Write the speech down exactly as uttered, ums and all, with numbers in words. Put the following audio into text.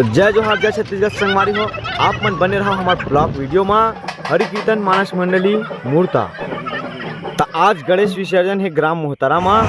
जय जोहार, जय छत्तीसगढ़ संगवारी हो, आप मन बने रहो हमार vlog video मा। हरि कीर्तन मानस मंडली मुरता। त आज गणेश विसर्जन हे ग्राम मोहतरा मा।